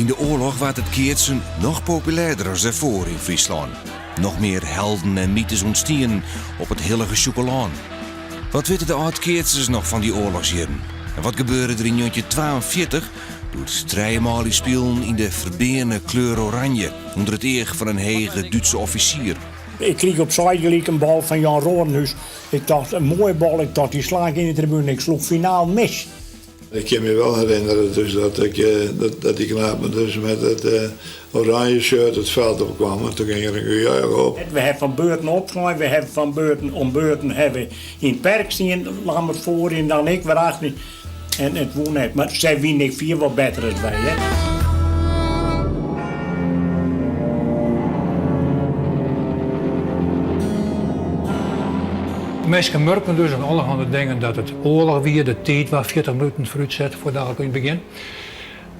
Yn de oarloch waard it keatsen noch populêrder as dêrfoar yn Fryslân. Noch mear helden en mytes ûntstienen op it hillige Sjûkelân. Wat witte de âld-keatsers noch fan dy oarlochsjierren? En wat gebeurde der yn 1942 doe't trije manlju spilen yn de ferbeane kleur oranje ûnder it each fan in hege Dútse offisier? Ik krige op sei gelyk in bal fan Jan Rodenhuis. Ik tocht, in moaie bal, ik tocht dy sla ik yn de tribune. Ik sloech finaal mis. Ik kin my wol herinnere dus dat ik dat dy knapen dus met it oranje shirt it feld op kwamen. Toen ging er in gejuich op. We hawwe fan beurten opslein, we hawwe fan beurten om beurten hawwe we yn it perk stien, Lammert foaryn, dan ik wer achteryn. En it woe net, mar sy wienen ek fier wat better as wy, hè. Minsken murken dus oan allerhande dingen dat it oarloch wie, de tiid waard 40 minuten foarútset foardat yn it begjin.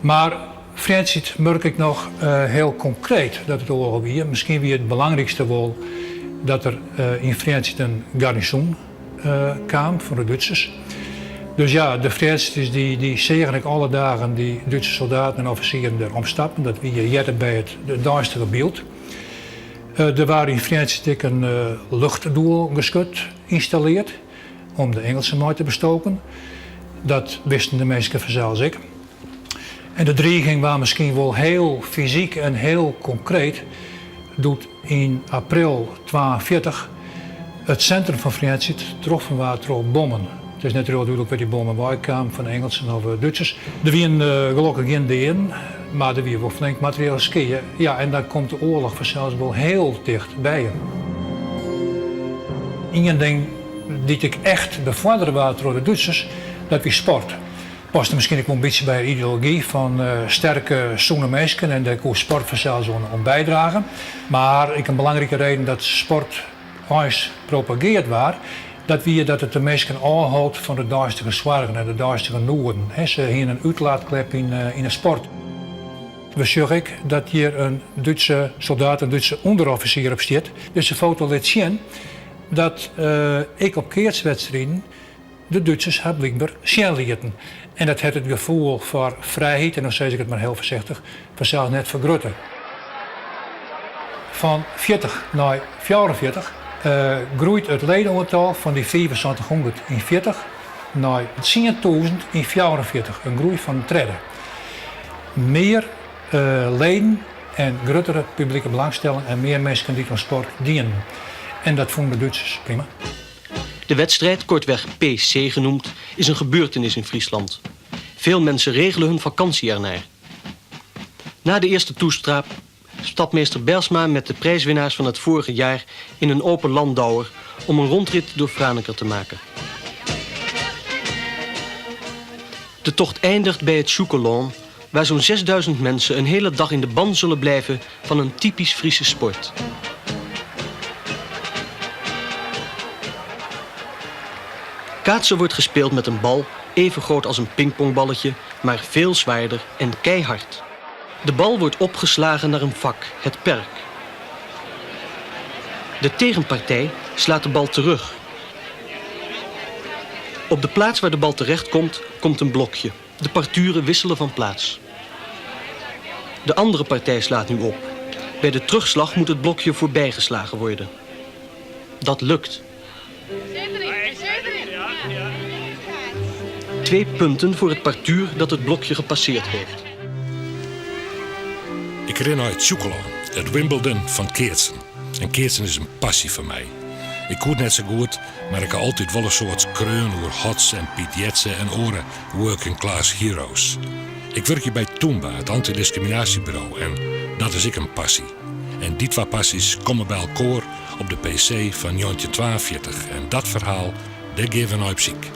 Mar Frjentsjer murk ek noch hiel konkreet dat it oarloch wie. Miskien wie it belangrykste wol dat der yn Frjentsjer in garnizoen kaam fan de Dútsers. Dus ja, de Frjentsjerters dy, dy seagen ek alle dagen dy Dútse soldaten en offisieren der omstappen. Dat wie hearde by it deistige byld. Der waard yn Frjentsjer ek in luchtdoelgeskut ynstalleard om de Ingelsen mei te bestoken. Dat wisten de minsken fansels ek. En de driging waard miskien wol hiel fysyk en hiel konkreet doe't yn april 42 it sintrum fan Frjentsjer troffen waard troch bommen. It is net hiel dúdlik wêr't dy bommen wei kamen, fan de Ingelsen of Dútsers. Der wienen gelokkich gjin deaden, mar der wie wol flink materiële skea. Ja, en dan komt de oarloch fansels wol hiel ticht by je. Ien ding dy't ek echt befoardere waard troch de Dútsers, dat wie sport. Paste miskien ek wol in bytsje by de ideology fan sterke, sûne minsken en dêr koe sport fansels oan bydrage. Mar ek in belangrike reden dat sport eins propageard waard, dat wie dat it de minsken ôfhold fan de deistige soargen en de deistige noeden. Se hiene in útlaatklep yn 'e sport. We sjogge ek dat hjir in Dútse soldaat, in Dútse ûnderoffisier op stiet. Dizze foto lit sjen dat ek op keatswedstriden de Dútsers har blykber sjen lieten. En dat hat it gefoel foar frijheid, en dan sis ik it mar hiel foarsichtich, fansels net fergrutte. Fan 40 nei 44 groeit it ledenoantal fan dy 7500 yn 40 nei 10.000 yn 44, in groei fan in tredde. Mear leden en gruttere publike belangstelling en mear minsken dy't oan sport dienen. En dat fûnen de Dútsers prima. De wedstrijd, kortweg PC genoemd, is een gebeurtenis in Friesland. Veel mensen regelen hun vakantie ernaar. Na de eerste toestraap stapt meester Bijlsma met de prijswinnaars van het vorige jaar in een open landauer om een rondrit door Franeker te maken. De tocht eindigt bij het Sjûkelân, waar zo'n 6000 mensen een hele dag in de ban zullen blijven van een typisch Friese sport. Kaatsen wordt gespeeld met een bal even groot als een pingpongballetje, maar veel zwaarder en keihard. De bal wordt opgeslagen naar een vak, het perk. De tegenpartij slaat de bal terug. Op de plaats waar de bal terecht komt, komt een blokje. De parturen wisselen van plaats. De andere partij slaat nu op. Bij de terugslag moet het blokje voorbijgeslagen worden. Dat lukt. Twee punten voor het partuur dat het blokje gepasseerd heeft. Ik rin nei it Sjûkelân, it Wimbledon fan it keatsen. En keatsen is in passy foar my. Ik koe it net sa goed, mar ik ha altyd wol in soad skreaun oer Hotz en Piet Jetze en oare working class heroes. Ik wurkje by Tûmba, it antydiskriminaasjeburo, en dat is ek in passy. En dy twa passys komme by elkoar op de PC fan 1942 en dat ferhaal, dêr gean we nei op syk.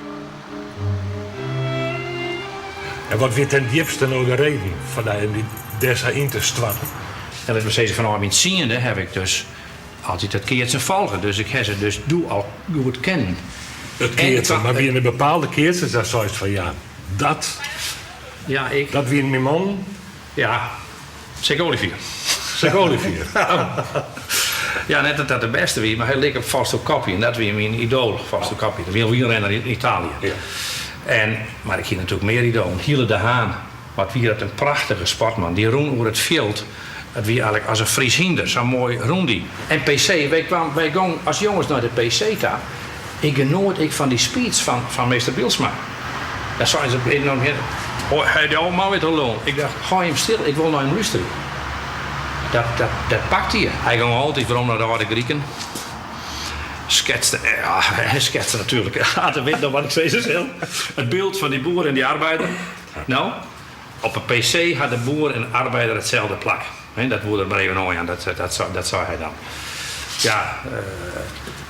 En wat wie ten djipste no de reden foar dy om dy dêr sa yn te stoarten? En lit mar sizze, fanôf myn tsiende haw ik dus altyd it keatsen folge. Dus ik ha se dus doe al goed kennen. It keatsen, mar wiene der bepaalde keatsers dêr'tst seist fan ja, dat, ja, ik, dat wiene myn mannen? Ja, Sik Olivier. Sik Olivier. Ja, net dat dat de bêste wie, mar hy like op Fausto Coppi en dat wie myn idoal, Fausto Coppi. Dat wie in wielrenner yn Italië. Ja. En, mar ik hie natuerlik mear idoalen. Hiele de Haan. Wat wie dat in prachtige sportman. Dy rûn oer it fjild, it wie eigentlik as in Fries hynder, sa moai rûn dy. En PC, wy kwamen, wy gongen as jonges nei de PC ta. Ik genoat ek fan dy speech fan, fan meester Bylsma. Dan seinen se enorm hin, oh, hy de oude man wer te lullen. Ik dacht, hâld jim stil, ik wol nei him lústerje. Dat, dat, dat pakte je. Hy gong altyd werom nei de âlde Griken. Sketste, ja, hy sketste natuerlik, Ate wit noch wat ik sizze sil, it byld fan dy boer en dy arbeider. No, op 'e PC ha de boer en arbeider itselde plak. Dat woe er mar even oanjaan, dat sei hy dan. Ja,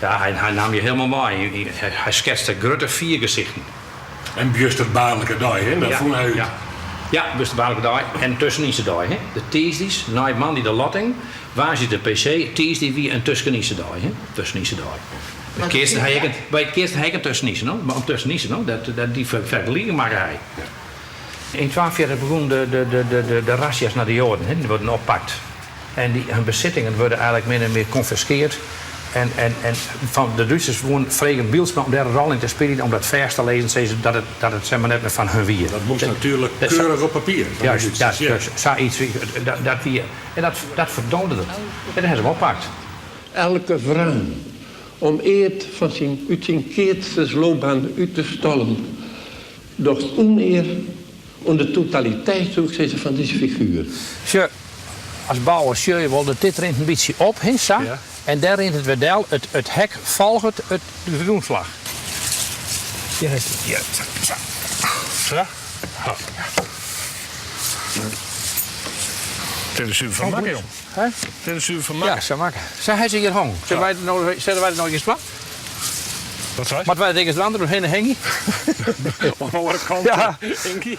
ja, hy naam je hielendal mei. Hy sketste grutte fiergesichten. En bjusterbaarlike dei, hè? Dat fûn hy út. Ja, ja, bjusterbaarlike dei en tuskenynse dei, hè? De tiisdeis, nei moandei de lotting, woansdei de PC, tiisdei wie in tuskenynse dei, hè? Tuskenynse dei. By keatsen ha je ek in, by keatsen ha je ek in tuskenynse, no? Mar om tuskenynse, no? Dat, dat, dy fergeliking makke hy. Yn 42 begûnen de, de, de, de, de, de razzia's nei de Joaden, hè? Dy wurden oppakt. En dy, hun besittingen wurde eigenlik min en mear konfiskeard. En, en, en fan de Dútsers woenen, fregen Bylsma om dêr in rol yn te spyljen, om dat fêst te lizzen, sizze dat it, dat it zeg mar net mear fan hun wie. Dat moast natuerlik keurich op papier. Juist, ja, dus sa iets, dat, dat wie, en dat, dat ferdoonde er. En dêr ha se him oppakt. Elke wrang om eat fan syn út syn keatsersloopbaan út te stallen, docht ûnear oan de totaliteit, soe ik sizze, fan dizze figuer. Sjoch, as bouwer sjoch je wol dat dit rint in bytsje op, hin, sa, en dêr rint it wer del. It, it hek folget it, de grûnslach. Hjir is it. Hjir, sa, sa. Sa? Ja. Dit is suver fan makke, jong. Hè? Dit is suver fan makke. Ja, sa makke. Sa ha se hjir hongen. Sille wy no, sille wy dat noch eens dwaan? Wat seist? Moatte wy dat ek eens dwaan, der oerhinne hingje? Oan de oare kant, Ja. hingje.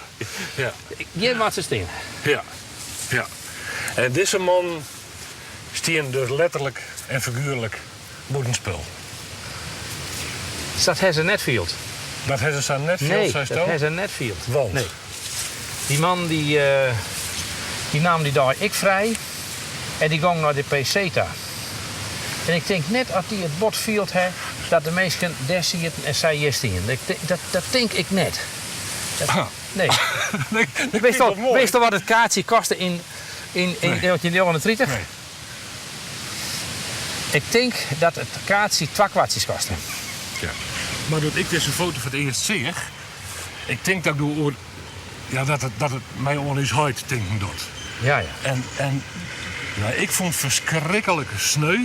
Ja. Hjir moat se stean. Ja, ja. En dizze man stien dus letterlik en figuerlik bûtenspul. Dat ha se net field. Dat ha se sa net field, Nee, seist dat do? ha se net field. Want? Nee. Dy man dy, dy naam dy dei ek frij en dy gong nei de PC ta. En ik tink net at dy it bot field ha dat de minsken dêr sieten en sy hjir stienen. Ik tink, dat, dat tink ik net. Dat, nee. Witst al, witst al wat it kaartsje koste yn, yn, yn 1939? Nee. Ik tink dat it kaartsje twa kwartsjes koste. Ja. Mar doe't ik dizze foto foar it earst seach, ik tink dat ik doe oer, ja, dat it, dat it my oan ús heit tinken docht. Ja, ja. En, en ja, ik fûn it ferskriklik sneu.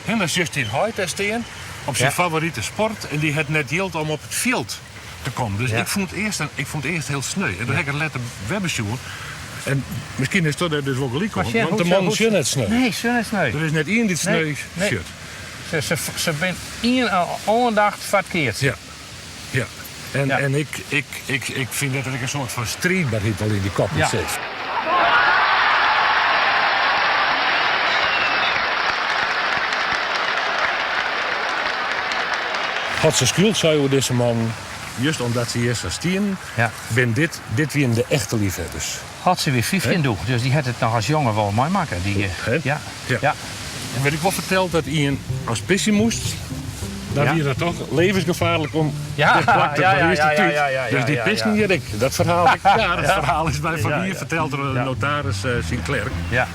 Hè, dan sjochst dyn heit dêr stean op syn Ja. favorite sport en dy hat net jild om op it fjild te kommen. Dus Ja. ik fûn it earst, ik fûn it earst hiel sneu. En doe ha ik it letter wer besjoen. En miskien is dat dêr dus wol gelyk Maar oan, sjen, want de hoe- mannen hoe- sjogge net sneu. Nee, sjogge net sneu. Der is net ien dy't sneu Nee, nee. sjocht. Se, se, se binne ien en oandacht foar it keatsen. Ja. Ja. En, Ja. en ik, ik, ik, ik fyn dat der ek in soart fan striidberheid al yn dy koppen Ja. sit. Hotze Schuil sei oer dizze man, just omdat se hjir sa stienen, Ja. bin dit, dit wienen de echte liefhebbers. Hotze wie 15 doe, dus dy hat it noch as jonge wol meimakke. Dy, eh, Hè? ja. Ja. Ja. Der wurdt ek wol ferteld dat ien as pisje moast, dan Ja. wie dat toch levensgefaarlik om Ja, dit plak te ja, ja, want hier is de ja, tuut. ja, ja, ja, Dus die ja, pisten ja. hjir ek. Dat ferhaal, ja, dat Ja. ferhaal is by Van Ja, Wier ja. ferteld troch de Ja. notaris eh, syn klerk. Ja.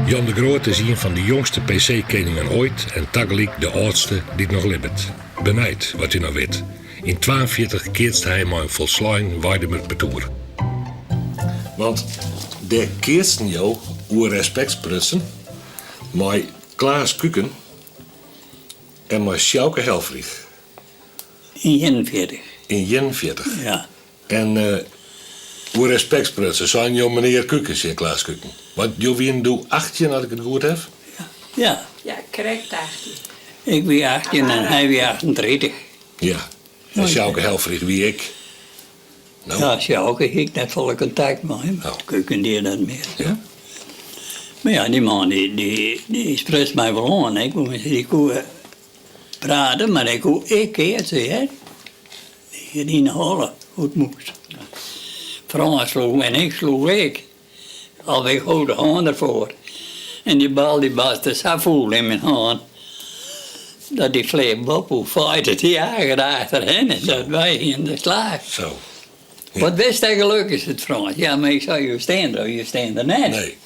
Jan de Groot is ien fan de jongste PC-keningen oait en tagelyk de âldste dy't noch libbet. Benijd wat hy noch wit. Yn 42 keatste hy mei in folslein Weidumer partoer. Want dêr keatsten jo oer respekt sprutsen mei Klaas Kuken en mei Sjouke Helfrich Yn 41. yn 41. Ja. En eh, oer respekt sprutsen, seinen jo menear Kuken tsjin Klaas Kuken. Want jo wienen doe 18, as ik it goed haw. Ja. Ja, krekt 18. Ik wie 18 en hy wie 38. Ja. En Sjouke Helfrich wie ek. No. Ja, Sjouke hie ik net folle kontakt mei him. Oh. Kuken die dat mear. Ja. Mar ja, dy man dy, dy, dy spruts my wol oan. Ik koe, dy koe prate, mar hy koe ek keatse, hear. Dy hie it yn 'e holle, hoe't it moast. Frans sloech en ik sloech ek. Of ik hold de hân derfoar. En dy bal dy barste sa fûl yn myn hân. Dat dy fleach boppe oer feite de jager achterhinne, dat wy hienen de slach. Zo. Wat wist hy gelokkich it Frâns. Ja, mar ik sei, jo stean der of jo stean der net. Nee.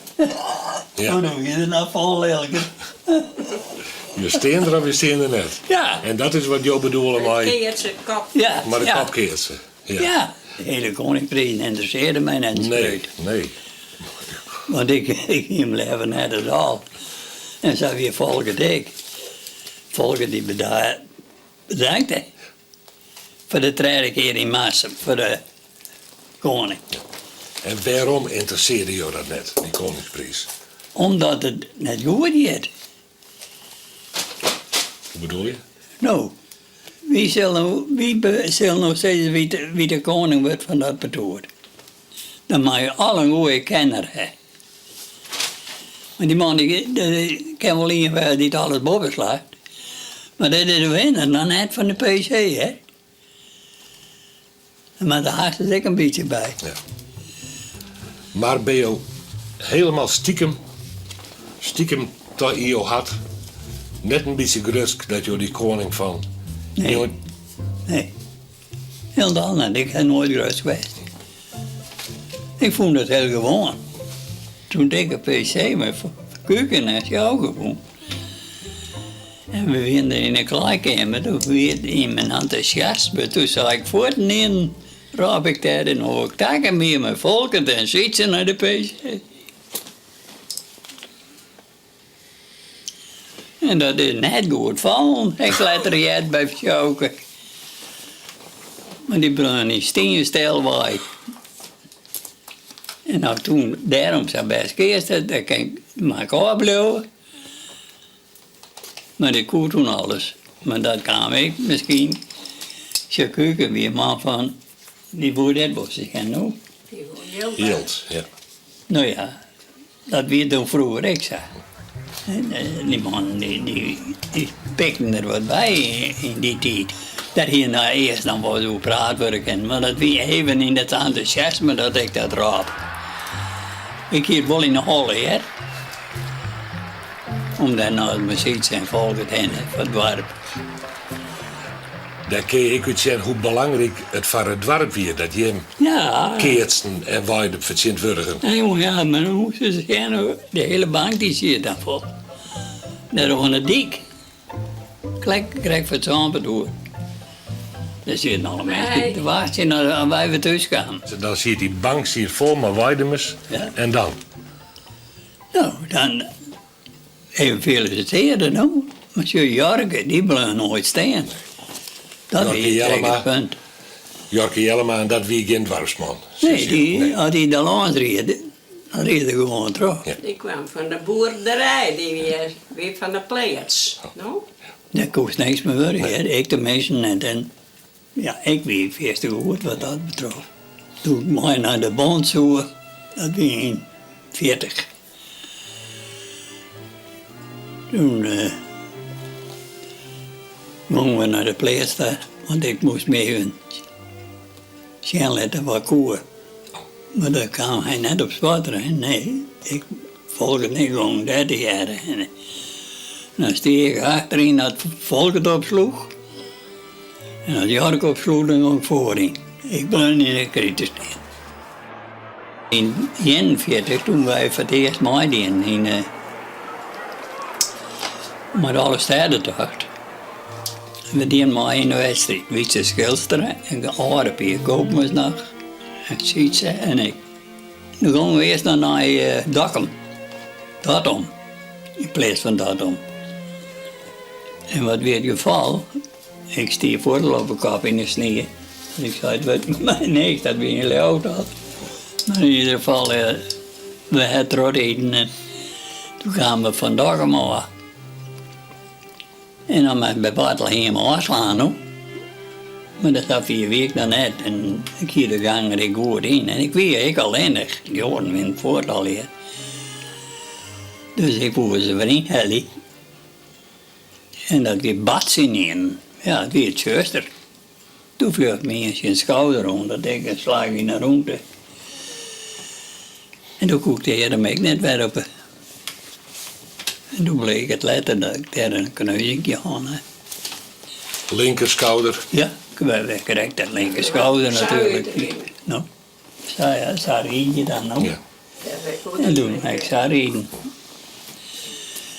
Ja. Toen wie er noch fol lilker. Je stean der of je stean der net. Ja. En dat is wat jo bedoele mei. Keatsen, kop. Ja. Mei de ja. kop keatsen. Ja. Ja. De hele Koningsprijs ynteressearre my net in Nee, spreut. nee. Want ik, ik hie him leaver net as al. En sa wie Folkert ek. Folkert dy bedankte foar de trêde kear yn Marsum foar de koning. En wêrom ynteressearre jo dat net, dy Koningspriis? Omdat it net goed giet. Hoe bedoel je? No, wie sil no, wie sil no sizze wie't de koning wurdt fan dat partoer? Dan moatte je al in goede kenner ha. Want dy man dy kin wol ien wêze dy't alles boppe slacht, mar dat is de winner noch net fan de PC, hè? Mar de hast is ek in bytsje by. Ja. Mar binne jo helemaal stikem, stikem ta yn jo hart net in bytsje grutsk dat jo dy koning fan. Nee. Jo... Nee. Hielendal net. Ik ha noait grutsk west. Ik fûn it hiel gewoan. Toen ik de PC mei Kuken en Sjouke wûn. En we wienen der yn 'e klaaikeamer, doe wie it yn myn entûsjasme, doe sei ik fuortenienen, rôp ik dêr en hoe ik takke wie mei Folkert en Sytse nei de PC. En dat is net goed fallen, ha ik letter heard by Sjouke. Mar dy bleaun yn stien stil wei. En as ik toen dêrom sa bêst keatst ha, dan kin ik mar ik ôfbliuwe. Mar ik koe toen alles. Mar dat kaam ek miskien. Sjouke Kuken wie in man fan, dy woe dit wol sjen, no. Dy woe jild. Jild, ja. No ja, dat wie doe froeger ek sa. Dy mannen dy, dy pikten der wat by yn dy tiid. Dêr hie no earst noch wol oer praat wurde kinnen, mar dat wie even yn it entûsjasme dat ik dat rôp. Ik hie it wol yn 'e holle, hear. Om dêr nei mei Sytse en Folkert hinne foar it doarp. Dêr kin je ek út sjen hoe belangryk it foar it doarp wie dat jim Ja. keatsten en Weidum fertsjintwurdigen. Ja, jonge, ja, mar hoe se sjen, de hiele bank dy siet dan fol. Dêr oan de dyk. Krekt, krekt foar it sânpartoer. Dêr sieten alle minsken te wachtsjen as wy wer thús kamen. Dan siet dy bank siet fol mei Weidumers en dan? No, dan even felisitearje no. Mar sjoch, Jorke, dy bleau noait stean. Dat Jorke wie it Jellema. punt. Jorke Jellema, en dat wie gjin doarpsman. Nee, dy, as hy de lâns ried, dan ried er gewoan troch. Dy kwam fan de boerderij, dy wie, wie fan de pleats, no? Dêr koest niks mei wurde, hear. Ik teminsten net. En ja, ik wie fierste goed wat dat betrof. Doe't ik mei nei de bond soe, dat wie yn 40. Toen gongen we nei de pleats ta, want ik moast my even sjen litte wat ik koe. Mar dêr kaam hy net op sportterrein, nee, ik Folkert en ik gongen dêr tegearre. En dan stie ik achteryn as Folkert opsloech. En as Jork opsloech, dan gong ik foaryn. Ik bleau yn de krite stean. Yn 41, toen wy foar it earst meidienen yn de mei de Alvestêdetocht, we dienen mei yn de wedstriid. Wytse Schilstra en de âlde Pier Koopmans noch, en Sytse en ik. Doe gongen we earst noch nei Dokkum, Datum, yn pleats fan Datum. En wat wie it gefal? Ik stie fuort al op 'e kop yn 'e snie. Ik sei, it wurdt my niks, dat wie yn Ljouwert al. Mar yn ieder gefal, we ha trochriden en doe kamen we fan Dokkum ôf. En dan moat ik by Bartlehiem ôfslaan, no. Mar dat safier wie ik noch net en ik hie de gang der ek goed yn. En ik wie ek allinnich, dy oaren wienen fuort allegear. Dus ik woe se wer ynhelje. En dat wie bats ynienen. Ja, it wie tsjuster. Doe fleach my ien tsjin it skouder oan, dat ik in slach yn 'e rûnte. En doe koe ik de earm ek net wer op. En doe bleek it letter dat ik dêr in kneuzinkje hân ha. Linkerskouder. Ja, krekt dat linkerskouder natuerlik. No, sa ja, sa ride je dan no. En doe ha ik sa riden.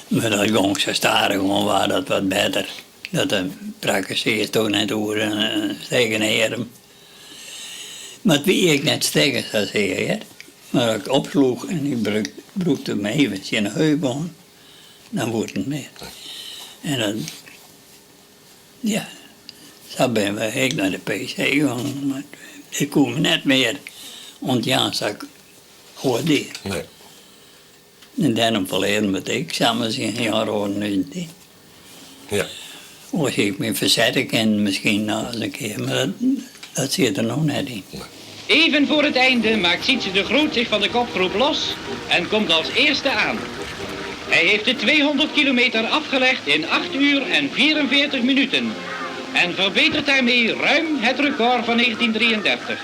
Mar dat gong sa stadichoan waard dat wat better. Dat prakkesearrest toch net oer in stikken earm. Mar it wie ek net stikken sa sear hear. Mar as ik opsloech en ik brûkte him even tsjin de heup oan, dan woe it net mear. En dan, ja, sa binne we ek nei de PC gien. Mar ik koe my net mear ûntjaan sa't ik oars die. Nee. En dêrom ferlearen we it ek samar tsjin Jan Rodenhuis. Ja. Oars hie ik my fersette kinnen miskien noch ris in kear, mar dat, dat siet der no net yn. Even voor het einde maakt Sietse de Groot zich van de kopgroep los en komt als eerste aan. Hij heeft de 200 kilometer afgelegd in 8 uur en 44 minuten en verbetert daarmee ruim het record van 1933.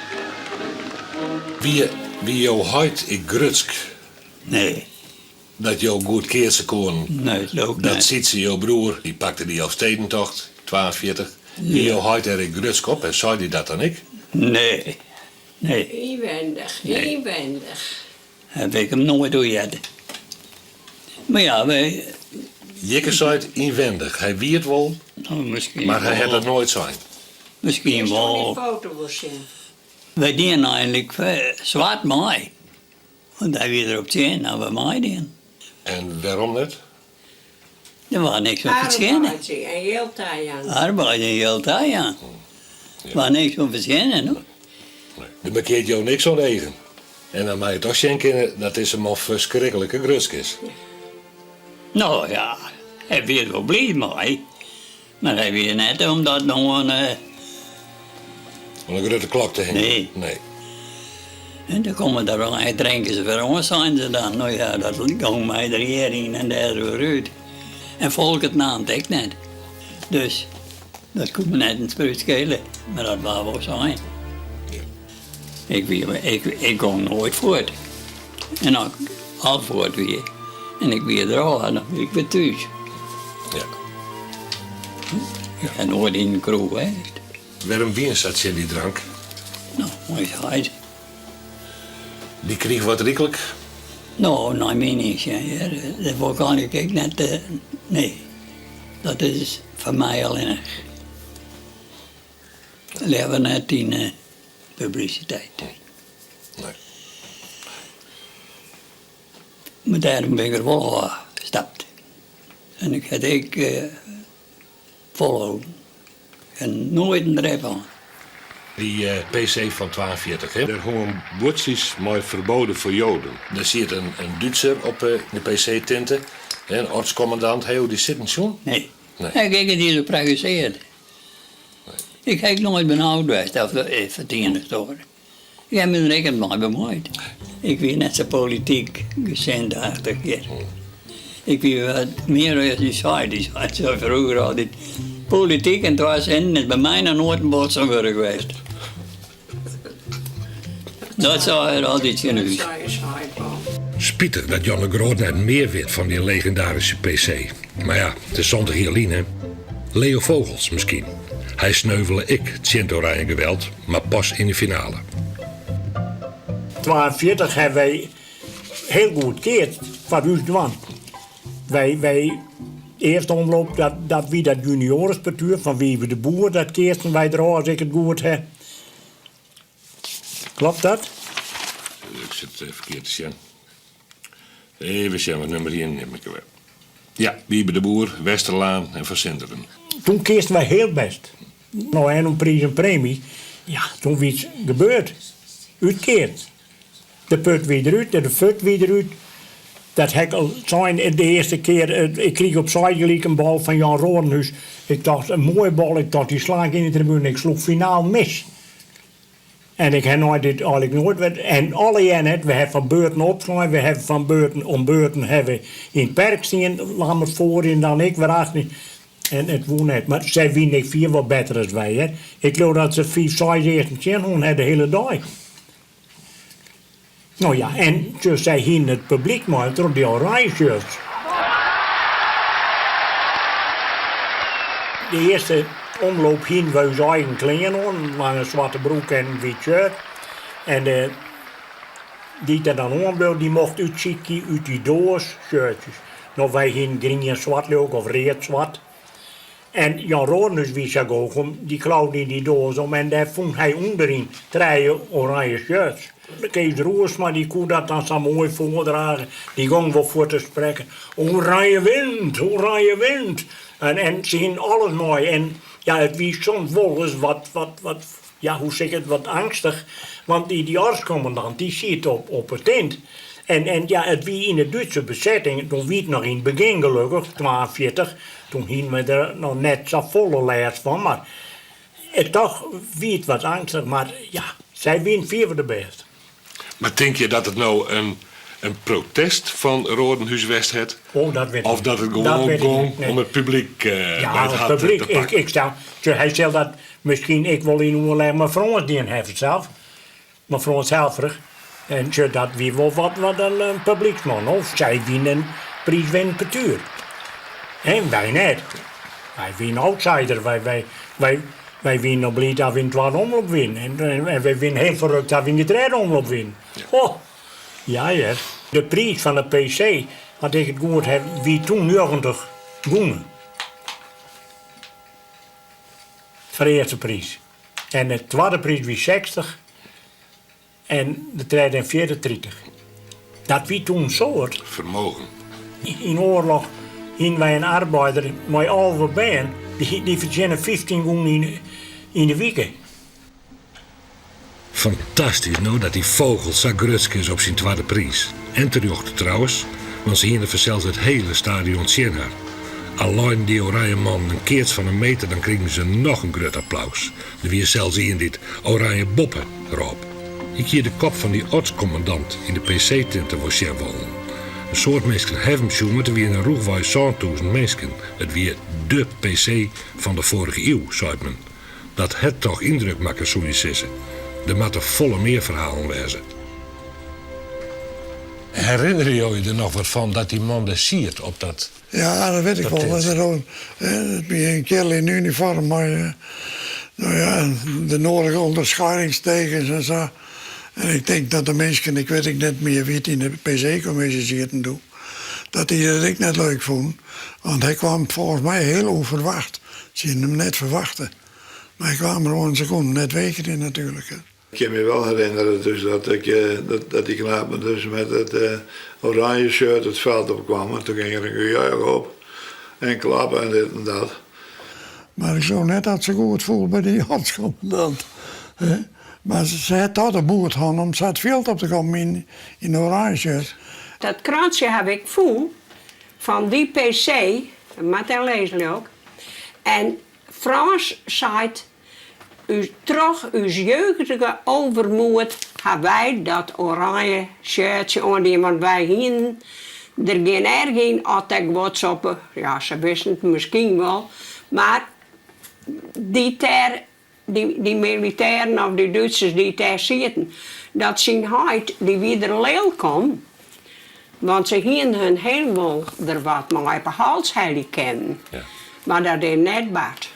Wie, wie jo heit ek grutsk? Nee. Dat jo goed keatse koenen? Nee, leau ik Dat net. Sietse, jo broer, dy pakte dy Elfstedentocht, 42. Wie jo heit dêr ek grutsk op en sei dy dat dan ek? Nee, nee. Ynwendich, Nee. ynwendich. Haw ik him noait oer heard. Mar ja, wy. Jikke seit ynwendich. Hy wie it wol, No, miskien mar hy wol. hat it noait sein. Miskien Kinsto wol. dy foto wol sjen? Wy dienen eigenlik swart mei. Want hy wie der op tsjin dat we meidienen. En wêrom net? Der waard niks oan fertsjinne. Arbeidzje en jild tajaan. Arbeid en jild tajaan. Der waard niks oan fertsjinne, no. Der bekeart jo niks oan de eagen. En dan mei je toch sjen kinne dat dizze man ferskriklike grutsk is. No ja, hy wie der wol bliid mei. Mar hy wie net om dat no oan. Oan de grutte klok te hingjen? Nee. Nee. En dan komme der al en drinke se wer oan, seinen se dan. No ja, dat gong my der hjir yn en dêr wer út. En Folkert naam it ek net. Dus dat koe my net in sprút skele. Mar dat waard wol sein. Ik, wie, ik, ik gong noait fuort. En as ik al fuort wie en ik wie der ôf, dan wie ik wer thús. Ja. Ik ha noait yn in kroech west. Wêrom wiene sa tsjin dy drank? No, mei heit. Dy krige wat ryklik? No, nei myn ynsjen, hear. Dat wol ik eigenlik ek net. Nee, dat is foar my allinnich. Leaver net yn 'e publisiteit. Nee. Mar dêrom bin ik der wol ôfstapt. En ik ha it ek folholden. Ik ha noait in drep hân. Dy PC fan 42, hè? Der hongen buordsjes mei 'Verboden voor Joden'. Der siet in Dútser op de PC-tinte, in Ortskommandant. Ha jo dy sitten sjoen? Nee. Nee. Ik ha ek net prakkesearre. Ik ha ek noait benaud west of foar it ien of it oar. Ik ha my der ek net mei bemuoid. Ik wie net sa polityk gesind achtich hjir. Ik wie wat mear as dy sei, dy sei sa froeger altyd, polityk yn twa sinnen is by my noch noait in botsen wurd west. Dat sei er altyd tsjin ús. Spitich dat Jan de Groot net mear wit fan dy legindaryske PC. Mar ja, it is 70 jier lyn, hè. Leo Vogels miskien. Hy sneuvele ek tsjin it Oranje Geweld, mar pas yn de finale. 42 hawwe wy hiel goed keatst foar ús dwaan. Wy, wy earste omloop, dat, dat wie dat junioarespartoer fan Wiebe de Boer, dat keatsten wy der ôf as ik it goed ha. Kloppet dat? Ik sit ferkeard te sjen. Even sjen, wat nûmer ien nim ik wer. Ja, Wiebe de Boer, Westerlaan en Van Sinderen. Doe keatsten wy hiel bêst. No en om priis en premy, ja, doe wie it gebeurd. Útkeard. De put wie derút, de fut wie derút. Dat ha ik al sein de earste kear. Ik krige op seis gelyk in bal fan Jan Rodenhuis. Ik tocht, in moaie bal, ik tocht, dy sla ik yn de tribune. Ik sloech finaal mis. En ik ha nei dit eigenlik noait wer. En alle jierren net, we hawwe fan beurten opslein, we hawwe fan beurten om beurten hawwe we yn it perk stien, Lammert foar en dan ik wer achter. En it woe net. Mar sy wiene ek fier wol better as wy, hear. Ik leau dat se fiif, seis earsten tsjin hân ha de hiele dei. No ja, en dus sy hiene it publyk mei troch dy oranje shirts. De earste. Omloop hiene wy ús eigen klean oan, in lange swarte broek en in wyt shirt. En de dy't der dan oanbleau, dy mocht útsykje út dy doas shirtjes. No, wy hiene grien swart leau ik, of read swart. En Jan Rodenhuis wie sa gochem, dy klaude yn dy doas om en dêr fûn hy ûnderyn trije oranje shirts. Kees Roersma dy koe dat dan sa moai foardrage, dy gong wol fuort te sprekken, Oranje wint, oranje wint! En, en se hienen alles mei en ja, it wie soms wolris wat, wat, wat, ja, hoe sis ik it, wat eangstich, want dy, dy Ortskommandant dy siet op, op 'e tint. En, en ja, it wie yn de Dútse besetting, doe wie it noch yn it begjin gelokkich, 42, Toen hienen we der noch net safolle lêst fan, mar it toch wie it wat eangstich, mar ja, sy wienen fier de bêste. Mar tinke je dat it no in in protest fan Rodenhuis west hat? Oh, dat wit ik Of dat it Dat gewoan wit ik gong net, nee. om it publyk Ja, by it it hart te publyk. Ik, pakken? ik stel, sjoch, hy sil dat miskien ek wol yn oerleg mei Frâns dien hawwe sels. Mei Frâns Helfferich. En sjoch, dat wie wol wat, wat in, in publyksman. Of sy wienen in priiswinnend partuer. En wy net. Wy wienen outsider. Wy, wy, wy, wy wienen noch bliid dat we yn de twadde omloop wienen. En, en, en wy wienen hiel ferrukt dat we yn de tredde omloop wienen. Oh, ja hear. De priis fan de PC, as ik it goed haw, wie toen 90 gûne. Foar de earste priis. En de twadde priis wie 60 en de tredde en fjirde 30. Dat wie toen in soad. Fermogen. Yn oarloch hienen wy in arbeider mei 11 bern, dy fertsjinne 15 gûne yn de wike. Fantastysk no dat dy Vogel sa grutsk is op syn twadde priis. En terjochte trouwens, want se hiene fansels it hiele stadion tsjin har. Al leinen dy oranje mannen in keats fan in meter dan krigen se noch in grut applaus. Der wie sels ien dy't Oranje boppe rôp. Ik hie de kop fan dy Ortskommandant yn de PC-tinte wol sjen wollen. In soad minsken hawwe him sjoen, want der wiene rûchwei 7000 minsken. It wie dé PC fan de foarige iuw, seit men. Dat hat toch yndruk makke, soe je sizze. Der moatte folle mear ferhalen wêze. Herinnerje jo je der noch wat fan dat dy man dêr siet op dat Ja, dat wit ik dat wol. tint? Dat dat wie in kerel yn unifoarm mei eh, no ja, de nedige ûnderskiedingstekens en sa. En ik tink dat de minsken, ik wit ek net mear wie't yn de PC-kommisje sieten doe, dat dy dat ek net leuk fûnen. Want hy kwam folgens my hiel ûnferwacht. Se hienen him net ferwachte. Mar hy kwam der oan, se koenen him net wegerje natuerlik. Ik kin my wol herinnerje dus dat ik eh, dat, dat dy knapen dus met it eh, oranje shirt it feld op kwamen. Toen ging er in gejuich op en klappen en dit en dat. Mar ik leau net dat se goed foel by dy Ortskommandant. Mar se hat toch de moed hân om sa it fjild op te kommen yn yn oranje shirt. Dat krantsje haw ik fûn fan dy PC, dat moat ik lêze leau ik. En Frâns seit, ús, troch ús jeugdige overmoed ha wy dat oranje shirtsje oandien, want wy hienen der gjin erch yn at der guods op, ja se wisten it miskien wol, mar dy't dêr, dy, dy militêren of dy Dútsers dy't dêr sieten, dat syn heit, dy wie der lilk om, want se hienen hun hiel wol der wat mei op 'e hals helje kinnen, mar dat is net bard.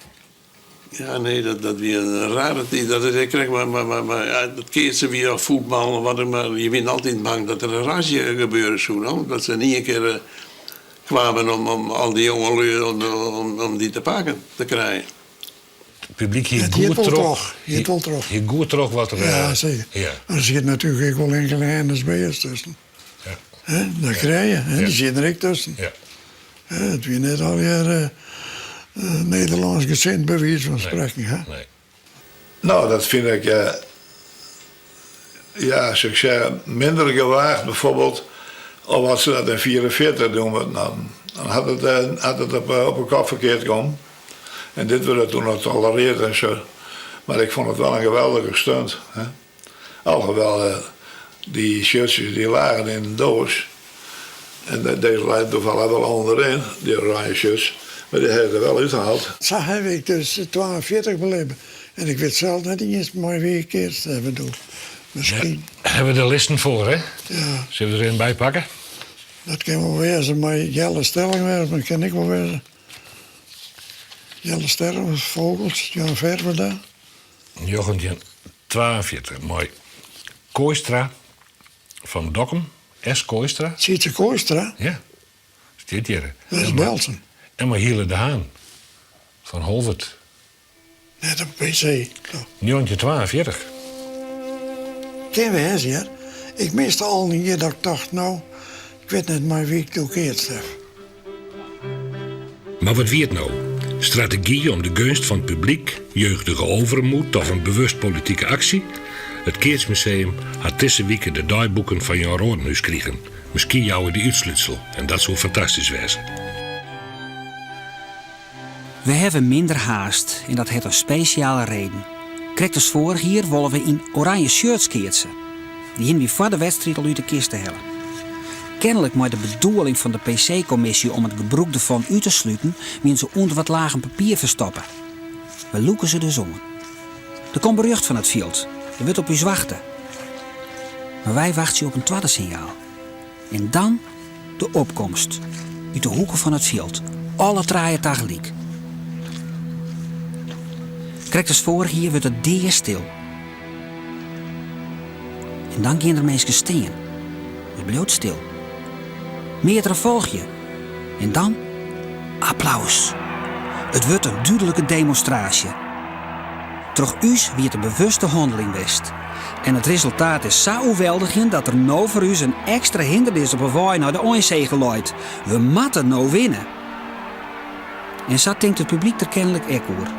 Ja, nee, dat, dat wie in rare tiid. Dat is ek krekt, mar, mar, mar, mar ja, dat keatsen wie of fuotbal of wat ek mar. Je wienen altyd bang dat der in razzia gebeure soe, no. Dat se in ien kear eh, kwamen om, om al dy jongelju om, om, om dy te pakken te krijen. It publyk hie Het hiet goed wol troch. troch. Hiet wol troch. Hie goed troch wat der. Ja, seker. Ja. Der siet natuerlik ek wol inkele NSB'ers tusken. Ja. Hè, dat krij je, hè, Ja. dy sieten der ek tusken. Ja. Hè, it wie net allegear eh, eh, Nederlânsk gesind, by wize fan sprekken. Hè? Nee. No, dat fyn ik, eh, ja, soe ik sizze, minder gewaagd bijvoorbeeld, of as se dat yn 44 doen, want dan, dan hat it, eh, hat it op, op 'e kop ferkeard kommen. En dit wurdt toen noch tolereard en sa. Mar ik fûn it wol in geweldige stunt. Hè. Alhoewel, eh, dy shirtsjes dy lagen yn in doas. En de, dizze lei toevallig wol ûnderyn, dy oranje shirts. Mar dy ha ik der wol úthaald. Sa haw ik dus 42 belibbe. En ik wit sels net iens mei wa ik keatst haw doe. Miskien, Hawwe we de listen foar, hè? ja, Sille we der even by pakke? dat kin wol wêze. Mei Jelle Stellingwerf, dat kin ek wol wêze. Jelle Sterren, Vogels, Jan Ferwerda. 1942 mei Kooistra fan Dokkum, S. Kooistra. Sietse Kooistra? Ja, stiet hjir. Dat is Berltsum. En mei Hiele de Haan fan Holwert. Net op PC. 1942. Kin wêze hear. Ik miste al in jier dat ik tocht, no, ik wit net mei wie ik doe keatst haw. Mar wat wie it no? Strategy om de geunst fan it publyk, jeugdige overmoed of in bewust politike aksje? It Keatsmuseum hat dizze wike de deiboeken fan Jan Rodenhuis krigen. Miskien jouwe dy útslútsel en dat soe fantastysk wêze. We hawwe minder haast en dat hat in spesjale reden. Krekt as foarich jier wolle we yn oranje shirts keatse. Dy hiene wy foar de wedstriid al út de kiste helle. Kenlik mei de bedoeling fan de PC-kommisje om it gebrûk derfan út te sluten, wiene se ûnder wat lagen papier ferstoppe. We lûke se dus oan. Der komt berjocht fan it fjild, der wurdt op ús wachte. Mar wy wachtsje op in twadde sinjaal. En dan de opkomst. Út de hoeke fan it fjild. Alle trije tagelyk. Krekt as foarich jier wurdt it deastil. En dan gean der minsken stean. It bliuwt stil. Meardere folgje. En dan applaus. It wurdt in dúdlike demonstraasje. Troch ús wie it in bewuste hanneling west. En it resultaat is sa oerweldigjend dat der no foar ús in ekstra hindernis op 'e wei nei de einsege leit. We moatte no winne. En sa tinkt it publyk der kenlik ek oer.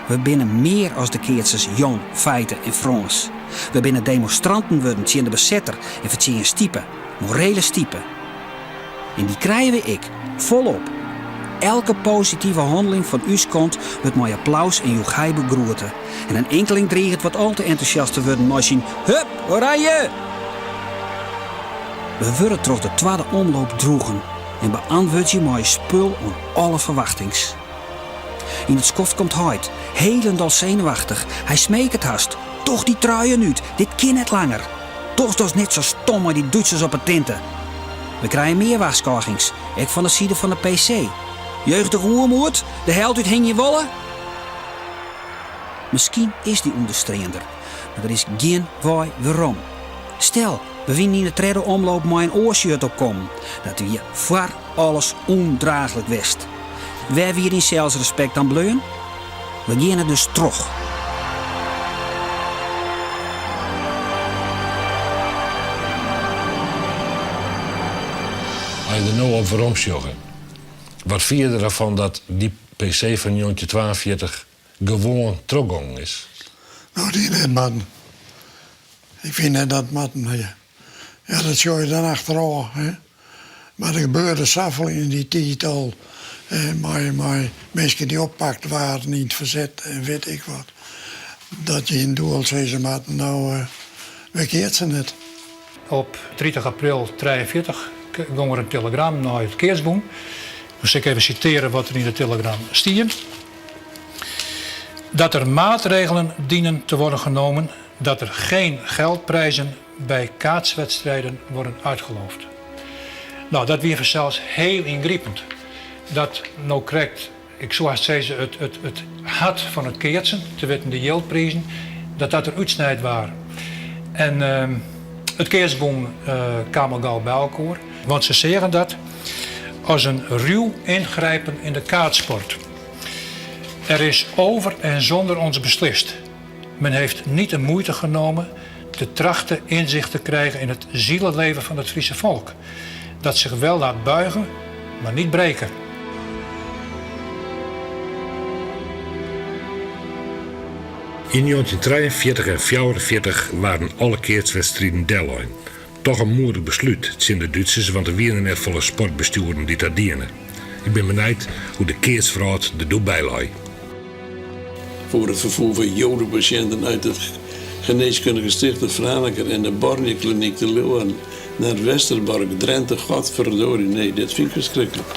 We binne mear as de keatsers Jan, Feite en Frâns. We binne demonstranten wurden tsjin de besetter en fertsjinje stipe, morele stipe. En dy krije we ek, folop. Elke positive hanneling fan ús kant wurdt mei applaus en joechei begroete. En in inkeling driget wat al te entûsjast te wurden mei syn Hup, oranje! We wurde troch de twadde omloop droegen en beantwurdzje mei spul oan alle ferwachtings. Yn it skoft komt heit, hielendal senuwachtich. Hy smeket hast, Doch dy truien út, dit kin net langer. Doch dochs net sa stom mei dy Dútsers op 'e tinte. We krije mear warskôgings, ek fan de side fan de PC. Jeugdige oermoed, de held úthingje wolle? Miskien is dy ûnderstean der, mar der is gjin wei werom. Stel, we wienen yn de tredde omloop mei in oar shirt opkommen, dat wie foar alles ûndraachlik west. Wêr wie dyn selsrespekt dan bleaun? We geane dus troch. As je der no op werom sjogge, wat fine je derfan dat dy PC fan 1942 gewoan trochgongen is? No, dy net moatten. Ik fyn net dat moatten. Ja, dat sjoch je dan achterôf. Hè. Mar der gebeurde safolle yn dy tiid al. Mei, mei minsken dy't oppakt waarden yn it ferset en wit ik wat. Dat je yn doel sizze moatten, no, we keatse net. Op 30 april 43 gong der in telegram nei it keatsbûn. Dan sil ik even sitearje wat der yn it telegram stie. Dat er maatregelen dienen te worden genomen dat er geen geldprijzen by kaatswedstrijden worden uitgeloofd. No, dat wie fansels hiel yngripend. Dat no krekt, ik soe hast sizze, it, it, it hart fan it keatsen, te witten de jildprizen, dat dat der útsnijd waard. En it keatsbûn kaam al gau by elkoar, want se seagen dat as in ruw ingrijpen in de kaatsport. Er is over en zonder ons beslist. Men heeft niet de moeite genomen te trachten inzicht te krijgen in het zielenleven van het Friese volk. Dat zich wel laat buigen, maar niet breken. Yn 1943 en 44 waarden alle keatswedstriden dellein. Toch in moedich beslút tsjin de Dútsers, want der wiene net folle sportbestjoeren dy't dat diene. Ik bin benijd hoe't de keatswrâld der doe by lei. Voor het vervoer van jodenpatiënten uit het geneeskundige sticht Franeker en de Bornjekliniek te Leeuwarden naar Westerbork, Drenthe, godverdorie, nee, dit vind ik verschrikkelijk.